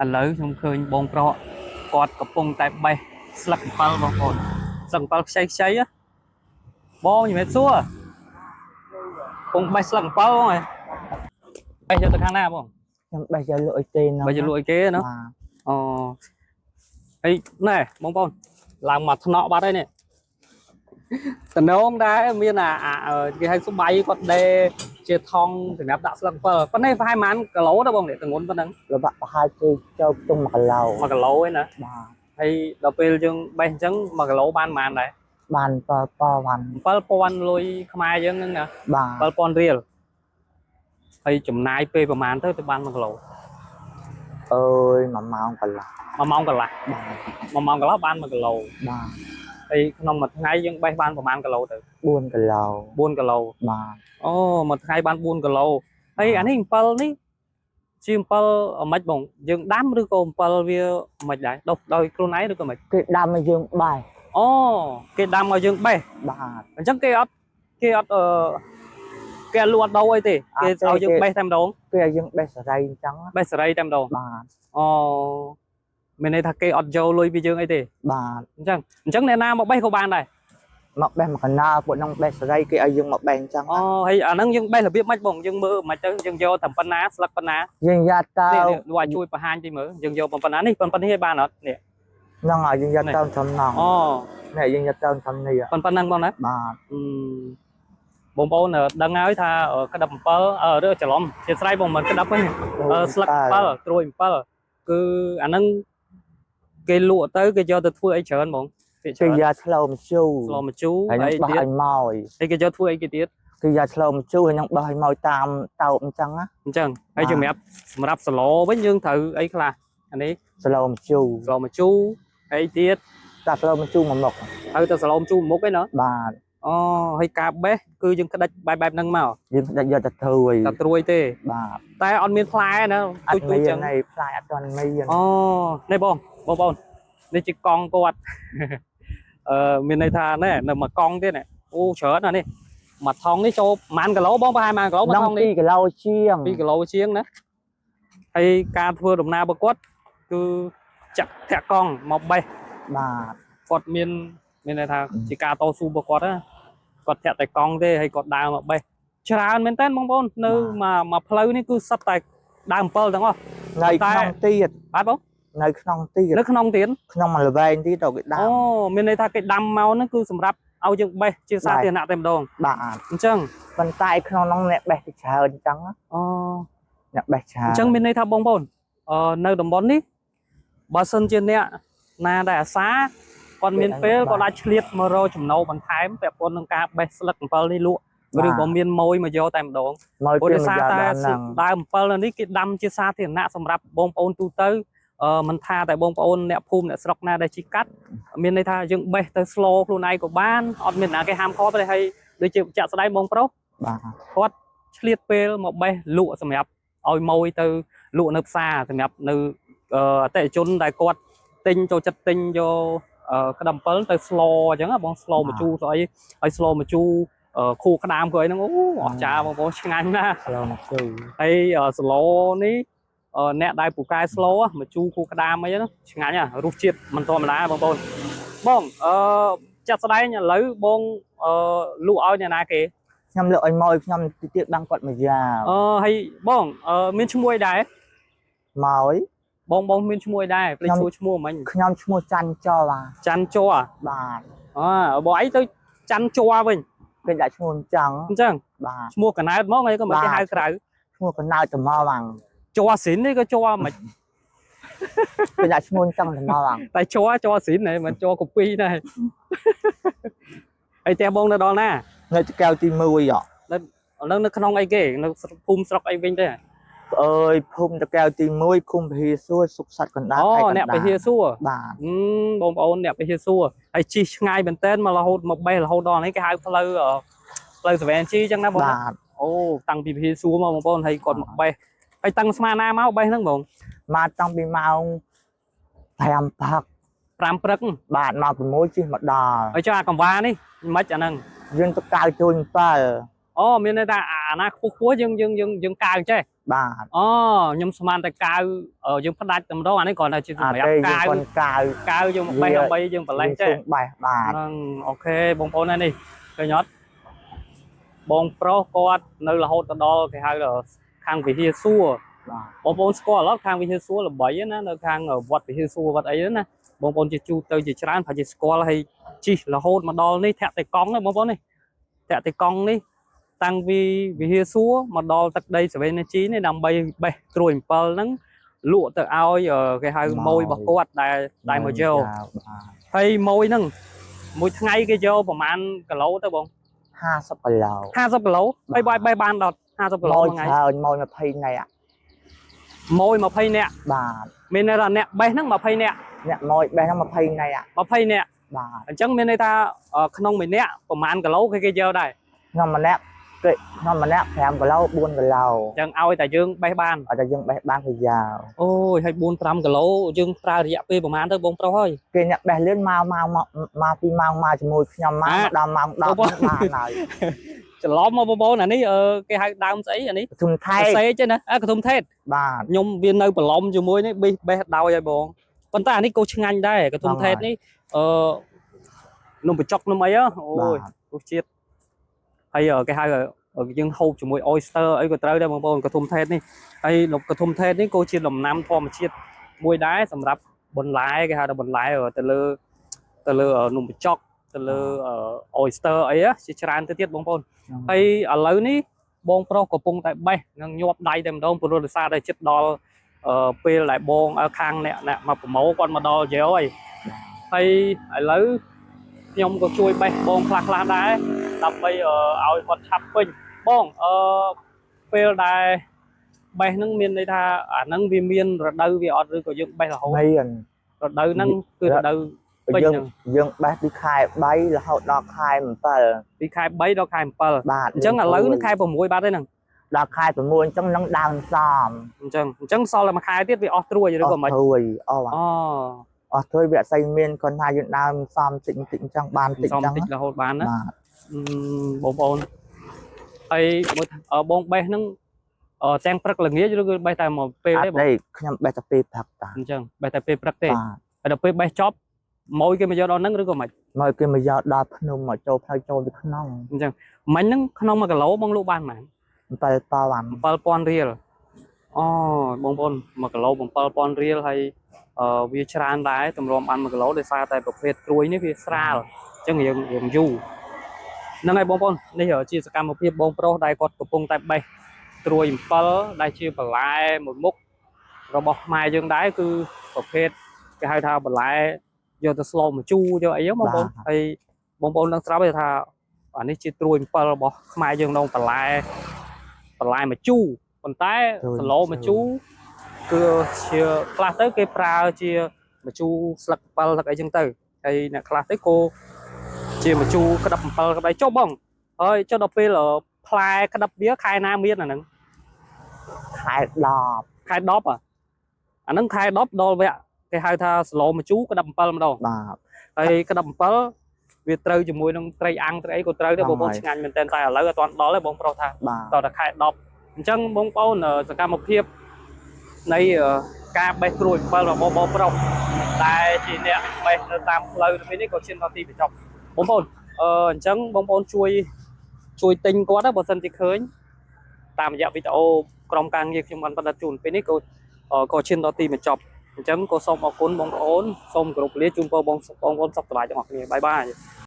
ឥឡូវខ្ញុំឃើញបងប្រុសគាត់កំពុងតែបេះស្លឹកអំពិលបងប្អូនស្លឹកអំពិលខ្ចីខ្ចីហ៎បងជំរាបសួរកំពុងបេះស្លឹកអំពិលបងហ៎បេះយកទៅខាងណាបង ខ្ញុំបេះយកលក់ឲ្យគេហ្នឹង បេះយកលក់ឲ្យគេណា បាទ អូហើយណែបងប្អូនឡើងមកថ្នាក់បាត់ហើយនេះតំណងដែរមានអាគេហៅស្បៃគាត់ដេជាថងសម្រាប់ដាក់ស្លឹកអំពិលប៉ុណ្ណេះប្រហែលប៉ុន្មានគីឡូទៅបងនេះទងន់ប៉ុណ្ណឹង ល្បាក់ប្រហែលគឺចូលខ្ទង់1គីឡូ 1គីឡូឯណា បាទ ហើយដល់ពេលយើងបេះអញ្ចឹង1គីឡូបានប៉ុន្មានដែរ បាន7000 7000លុយខ្មែរយើងហ្នឹងណា បាទ 7000រៀលហើយចំណាយពេលប្រហែលទៅទៅបាន1គីឡូ អើយ1ម៉ោងកន្លះ 1ម៉ោងកន្លះ បាទ 1ម៉ោងកន្លះបាន1គីឡូ បាទ ហើយក្នុងមួយថ្ងៃយើងបេះបានប្រហែលគីឡូទៅ 4គីឡូ 4គីឡូ បាទ អូមួយថ្ងៃបាន4គីឡូហើយអានេះ7នេះជា7អាម៉េចបងយើងដាំឬក៏7វាមិនដែរដុះដោយខ្លួនឯងឬក៏មិន គេដាំឲ្យយើងបេះ អូគេដាំឲ្យយើងបេះ បាទ អញ្ចឹងគេអត់គេអត់អឺគេអត់លក់អត់ដូរអីទេគេឲ្យយើងបេះតែម្ដង គេឲ្យយើងបេះសេរីអញ្ចឹង បេះសេរីតែម្ដង បាទ អូមានន័យថាគេអត់យកលុយពីយើងអីទេ បាទ អញ្ចឹងអញ្ចឹងអ្នកណាមកបេះក៏បានដែរ មកបេះមកកណ្ដាលពួកហ្នឹងបេះសេរីគេឲ្យយើងមកបេះអញ្ចឹង អូហើយអាហ្នឹងយើងបេះរបៀបម៉េចបងយើងមើលម៉េចទៅយើងយកតែប៉ុណ្ណាស្លឹកប៉ុណ្ណា យើងយកទៅ នេះនេះលោកអាចជួយបង្ហាញតិចមើលយើងយកប៉ុណ្ណានេះប៉ុណ្ណេះឲ្យបានអត់នេះ ហ្នឹងហើយយើងយកទៅធំណង អូ នេះយើងយកទៅធំនេះ ប៉ុណ្ណឹងបងណា បាទ អឺបងប្អូនដឹងហើយថាក្តាប់7ឬច្រឡំជាស្រ័យបងមិនក្តាប់ទេស្លឹក7ត្រួយ7គឺអាហ្នឹងគេលក់ទៅគេយកទៅធ្វើអីច្រើនបងគេ គេ ច្រើន យកឆ្លូមជូរ ស្លម្ជូរ ហើយនឹង អីទៀត បោះឲ្យម៉យ ហើយគេយកធ្វើអីគេទៀត គេយកឆ្លូមជូរហើយនឹងបោះឲ្យម៉យតាមតោបអញ្ចឹងណា អញ្ចឹងហើយសម្រាប់សម្រាប់សឡវិញយើងត្រូវអីខ្លះអានេះ ស្លូមជូរ ស្លម្ជូរអីទៀត តាស្លូមជូរមួយមុខ ហើយទៅសឡមជូរមុខឯណោះ បាទ អូហើយការបេះគឺយើងក្តិចបែបបែបហ្នឹងមក យើងផ្ដាច់យកទៅធ្វើ តែត្រួយទេ បាទ តែអត់មានផ្លែណា អ ទូចទូចចឹង ត់មាននៃផ្លែអត់ទាន់មាន អូនេះបងបងប្អូននេះជាកង់គាត់ អឺមានន័យថាណែនៅមួយកង់ទៀតនេះអូច្រើនណាស់នេះមួយថងនេះចូលប្រហែលគីឡូបងប្រហែលប្រហែលគីឡូមួយ ដល់ ថងនេះ 2គីឡូជាង 2គីឡូជាងណាហើយការធ្វើដំណើររបស់គាត់គឺចាក់ធាក់កង់មកបេះ បាទ គាត់មានមានន័យថាជាការតស៊ូរបស់គាត់ណាគាត់ធាក់តែកង់ទេហើយគាត់ដើរមកបេះច្រើនមែនតើបងប្អូននៅមួយមួយផ្លូវនេះគឺសុទ្ធតែដើមអំពិលទាំងអស់ នៅក្នុងទៀត បាទបង នៅក្នុងទៀត នៅក្នុងទៀត ក្នុងមួយល្វែងទៀតទៅគេដា អូ ំ មានន័យថាគេដាំមកហ្នឹងគឺសម្រាប់ឲ្យយើងបេះជាសាធារណៈតែម្ដង បាទ អញ្ចឹង ប៉ុន្តែក្នុងនោះអ្នកបេះទៅច្រើនអញ្ចឹងណា អូ អ្នកបេះច្រើន អញ្ចឹងមានន័យថាបងប្អូនអឺនៅតំបន់នេះបើសិនជាអ្នកណាដែលអាសាគាត់មានពេលគាត់អាចឆ្លៀតមករកចំណូលបន្ថែមពាក់ព័ន្ធនឹងការបេះស្លឹកអំពិលនេះលក់ឬក៏មានម៉ួយមកយកតែម្ដង មក ព្រោះ គេមកយក ដោយសារតែ ដល់ហ្នឹង ដើមអំពិលនៅនេះគេដាំជាសាធារណៈសម្រាប់បងប្អូនទូទៅអឺមិនថាតែបងប្អូនអ្នកភូមិអ្នកស្រុកណាដែលជីកាត់មានន័យថាយើងបេះទៅ slow ខ្លួនឯងក៏បានអត់មានណាគេហាមឃាត់ទេហើយដូចជាចាក់ស្ដែងបងប្រុស បាទ គាត់ឆ្លៀតពេលមកបេះលក់សម្រាប់ឲ្យម៉ួយទៅលក់នៅផ្សារសម្រាប់នៅអតិថិជនដែលគាត់ទិញចូលចិត្តទិញយកក្តាំអំពិលទៅ slow អញ្ចឹងណាបង slow មកជូរទៅអីឲ្យ slow មកជូរខួរក្តាមក៏អីហ្នឹងអូអស្ចារ្យបងប្អូនឆ្ងាញ់ណាស់ ស្លូមជូរ ហើយសឡនេះអ្នកដែលពូកែស្លមកជូរគូក្តាមអីហ្នឹងឆ្ងាញ់ហ่ะរសជាតិមិនធម្មតាបងប្អូនបងអឺចាត់ស្ដែងឥឡូវបងអឺលក់ឲ្យអ្នកណាគេ ខ្ញុំលើកឲ្យមកខ្ញុំទីទៀតបាំងគាត់មកយ៉ាវ អឺហើយបងអឺមានឈ្មោះអីដែរ មក បងបងមានឈ្មោះអីដែរភ្លេចសួរឈ្មោះមិញ ខ្ញុំឈ្មោះច័ន្ទចោបាទ ច័ន្ទជ័រ បាទ អើបងអីទៅច័ន្ទជ័រវិញ គេដាក់ឈ្មោះអញ្ចឹង អញ្ចឹង បាទ ឈ្មោះកណែតហ្មងអីក៏មិនគេហៅក្រៅ ឈ្មោះកណៅតមកបាំង ជ័រស៊ីននេះក៏ជ័រមិន គេដាក់ឈ្មោះអញ្ចឹងតមកបាំង តែជ័រជ័រស៊ីនហ្នឹងមិនជ័រកូពីដែរ ហើយផ្ទះបងនៅដល់ណា នៅចកែវទី1ហ៎ នៅនៅក្នុងអីគេនៅភូមិស្រុកអីវិញទេ អើយភូមិតកែវទី1ឃុំពហិសួរសុខសត្វកណ្ដាល អូ ខេត្តកណ្ដាល អ្នកពហិសួរ បាទ អឺបងប្អូនអ្នកពហិសួរហើយជិះឆ្ងាយមែនតើមករហូតមកបេះរហូតដល់នេះគេហៅផ្លូវផ្លូវសវែនជីអញ្ចឹងណាបង បាទ អូតាំងពីពហិសួរមកបងប្អូនហើយគាត់មកបេះហើយតាំងស្មានណាមកបេះហ្នឹងបង មកតាំងពីម៉ោង5ព្រឹក 5ព្រឹក បាទម៉ោង6ជិះមកដល់ ហើយចុះអាកង្វ៉ានេះមិនអាហ្នឹង យើងទៅកៅជួយ7 អូមានន័យថា អាណាខ្ពស់ខ្ពស់យើងយើងយើងយើងកាវចេះ បាទ អូខ្ញុំស្មានតែកាវយើងផ្ដាច់តែម្ដងអានេះគ្រាន់តែជា អ សម្រាប់ ត់ទេយើង កាវ គាត់កាវ កាវយើងមកបេះដើម្បីយើងប្រលេះចេះ យើងបេះបាទ ហ្នឹង OK បងប្អូនណានេះឃើញអត់បងប្រុសគាត់នៅរហូតទៅដល់គេហៅថាខាងវិហារសួរ បាទ បងប្អូនស្គាល់អត់ខាងវិហារសួរល្បីណានៅខាងវត្តវិហារសួរវត្តអីហ្នឹងណាបងប្អូនជាជួទៅជាច្រើនប្រហែលជាស្គាល់ហើយជីករហូតមកដល់នេះធាក់តេកង់ណាបងប្អូននេះធាក់តេកង់នេះតាំងពីវិហារសួរមកដល់ទឹកដីសវេនជីនេះដើម្បីបេះត្រួយអំពិលហ្នឹងលក់ទៅឲ្យគេហៅម៉ួយរបស់គាត់ដែលដែលមកយក បាទ ហើយម៉ួយហ្នឹងមួយថ្ងៃគេយកប្រហែលគីឡូទៅបង 50គីឡូ 50គីឡូហើយបាយបេះបានដល់50គីឡូ ម៉ួយ មួយថ្ងៃ ច្រើនម៉ួយ20នាក់ ម៉ួយ20នាក់ បាទ មានន័យថាអ្នកបេះហ្នឹង20នាក់ អ្នកម៉ួយបេះហ្នឹង20នាក់ 20នាក់ បាទ អញ្ចឹងមានន័យថាក្នុងមួយនាក់ប្រហែលគីឡូគេគេយកដែរ ក្នុងម្នាក់គេក្នុងម្នាក់5គីឡូ4គីឡូ អញ្ចឹងឲ្យតែយើងបេះបាន អត់តែយើងបេះបានគេយក អូយហើយ4 5គីឡូយើងប្រើរយៈពេលប្រហែលទៅបងប្រុសហើយ គេអ្នកបេះលឿនមកមកមកមកពីម៉ោងមកជាមួយខ្ញុំមក អា ដល់ម៉ោង10 បង បានហើយ ច្រឡំមកបងប្អូនអានេះគេហៅដើមស្អីអានេះ បទុមថែ កសេចទេណាអើកធុំថេត បាទ ខ្ញុំវានៅបន្លំជាមួយនេះបេះបេះដោយហើយបងប៉ុន្តែអានេះក៏ឆ្ងាញ់ដែរកធុំថេតនេះអឺនំបញ្ចុកនំអីហ៎អូយ បាទ រសជាតិហើយគេហៅយើងហូបជាមួយ oyster អីក៏ត្រូវដែរបងប្អូនកធុំថេតនេះហើយលោកកធុំថេតនេះក៏ជាដំណាំធម្មជាតិមួយដែរសម្រាប់បន្លែគេហៅថាបន្លែទៅលើទៅលើនំបញ្ចុកទៅលើ oyster អីជាច្រើនទៅទៀតបងប្អូនហើយឥឡូវនេះបងប្រុសកំពុងតែបេះនិងញាប់ដៃតែម្ដងព្រោះដោយសារតែចិត្តដល់ពេលដែលបងខាងអ្នកអ្នកមកប្រម៉ូគាត់មកដល់យកហើយហើយឥឡូវខ្ញុំក៏ជួយបេះបងខ្លះខ្លះដែរដើម្បីឲ្យគាត់ឆាប់ពេញបងអឺពេលដែលបេះហ្នឹងមានន័យថាអាហ្នឹងវាមានរដូវវាអត់ឬក៏យើងបេះរហូត មាន រដូវហ្នឹងគឺរដូវពេញ យើង ហ្នឹង យើងបេះពីខែ3រហូតដល់ខែ7 ពីខែ3ដល់ខែ7 បាទ អញ្ចឹងឥឡូវនេះខែ6បាត់ហើយហ្នឹង ដល់ខែ6អញ្ចឹងនឹងដើមសំ អញ្ចឹងអញ្ចឹងសល់តែមួយខែទៀតវាអស់ត្រួយឬក៏មិន អស់ត្រួយអស់ អូ អស់ត្រួយវាអត់សូវមានគាត់ថាយើងដើមសំតិចតិចអញ្ចឹងបានតិចអញ្ចឹង សំតិចរហូតបានណា បាទ អឺបងប្អូនហើយមួយបងបេះហ្នឹងទាំងព្រឹកល្ងាចឬក៏បេះតែមួយពេលទេបង អត់ទេខ្ញុំបេះតែពេលព្រឹកតា អញ្ចឹងបេះតែពេលព្រឹកទេ បាទ ហើយដល់ពេលបេះចប់ម៉ួយគេមកយកដល់ហ្នឹងឬក៏មិន មកគេមកយកដល់ភ្នំមកចូលផ្លូវចូលទៅក្នុង អញ្ចឹងមិញហ្នឹងក្នុង1គីឡូបងលក់បានប៉ុន្មាន 7000 7000រៀលអូបងប្អូន1គីឡូ7000រៀលហើយវាច្រើនដែរទម្រាំបាន1គីឡូដោយសារតែប្រភេទត្រួយនេះវាស្រាលអញ្ចឹងរៀងរៀងយូរហ្នឹងហើយបងប្អូននេះជាសកម្មភាពបងប្រុសដែលគាត់កំពុងតែបេះត្រួយអំពិលដែលជាបន្លែមួយមុខរបស់ខ្មែរយើងដែរគឺប្រភេទគេហៅថាបន្លែយកទៅស្លម្ជូរយកអីហ្នឹងបងប្អូនហើយបងប្អូនដឹងស្រាប់ហើយថាអានេះជាត្រួយអំពិលរបស់ខ្មែរយើងដងបន្លែបន្លែម្ជូរប៉ុន្តែស្លម្ជូរគឺជាខ្លះទៅគេប្រើជាម្ជូរស្លឹកអំពិលស្លឹកអីចឹងទៅហើយអ្នកខ្លះទៅក៏ជាម្ជូរក្តាប់អំពិលក្តាប់អីចុះបងហើយចុះដល់ពេលផ្លែក្តាប់វាខែណាមានអាហ្នឹង ខែ10 ខែ10អាអាហ្នឹងខែ10ដល់វគ្គគេហៅថាស្លម្ជូរក្តាប់អំពិលម្ដង បាទ ហើយក្តាប់អំពិលវាត្រូវជាមួយនឹងត្រីអាំងត្រីអីក៏ត្រូវដែរបងប្អូនឆ្ងាញ់មែនតើតែឥឡូវអត់ទាន់ដល់ទេបងប្រុសថា បាទ តតែខែ10អញ្ចឹងបងប្អូនសកម្មភាពនៃការបេះត្រួយអំពិលរបស់បងប្រុសតែជាអ្នកបេះនៅតាមផ្លូវទៅនេះក៏ឈានដល់ទីបញ្ចប់បងប្អូនអញ្ចឹងបងប្អូនជួយជួយទិញគាត់ណាបើសិនជាឃើញតាមរយៈវីដេអូក្រុមការងារខ្ញុំបានផ្ដិតជូនពេលនេះក៏ក៏ឈានដល់ទីបញ្ចប់អញ្ចឹងក៏សូមអរគុណបងប្អូនសូមគោរពលាជូនពរបងប្អូនសុខសប្បាយទាំងអស់គ្នាបាយបាយ។